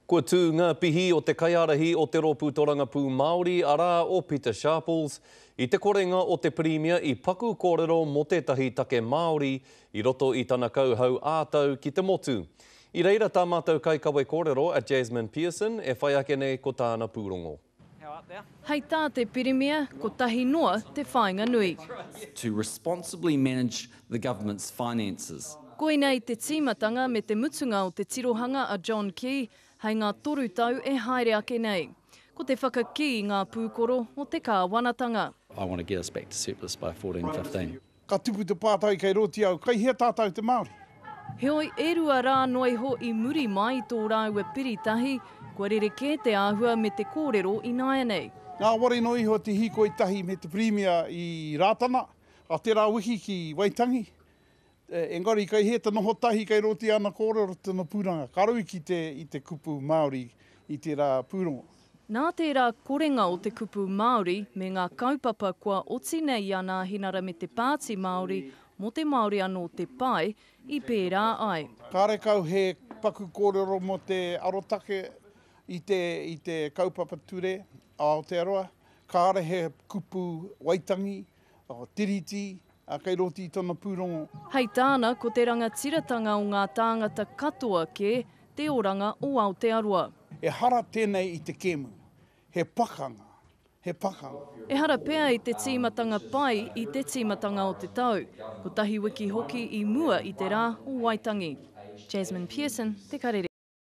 Kua tū ngā pihi o te kaiārahi o Te Rōpū Torangapū Māori, arā, o Pita Sharples, i te korenga o te Pirimia i paku kōrero mō tētahi take Māori i roto i tana kauhau ā-tau ki te motu. I reira tā mātou kaikawe kōrero a Jasmine Pearson e whai ake nei ko tāna pūrongo. Hei tā te Pirimia, kotahi noa te whāinga nui. To responsibly manage the government's finances. Koinei te tīmatanga me te mutunga o te tirohanga a John Key hei ngā toru tau e haere ake nei. Ko te whakakī i ngā pūkoro o te kāwanatanga. I want to get us back to surplus by 14, 15. Ka tupu te pātai kei roti au, kei hea tātou te Māori? Heoi, e rua rā noa iho i muri mai i tō rāua piri tahi, kua rerekē te āhua me te kōrero ināianei. Ngāwari noa iho te hīkoi tahi me te Pirimia i Rātana, a tērā wiki ki Waitangi. Engari kei hea te noho tahi kei roti ana kōrero tana pūranga. Ka rau i kite i te kupu Māori i tērā pūrongo. Nā tērā korenga o te kupu Māori me ngā kaupapa kua oti nei i a Nāhinara me te Pāti Māori mō te Māori anō te pae i pērā ai. Kārekau he paku kōrero mō te arotake i te i te kaupapa ture a Aotearoa. Kāre he kupu Waitangi, Tiriti, kei roti i tana pūrongo. Hei tāna, ko te rangatiratanga o ngā tāngata katoa kē te oranga o Aotearoa. Ehara tēnei i te kēmu. He pakanga. He pakanga. Ehara pea i te tīmatanga pai i te tīmatanga o te tau, kotahi wiki hoki i mua i te rā o Waitangi. Jasmine Pearson, Te Karere.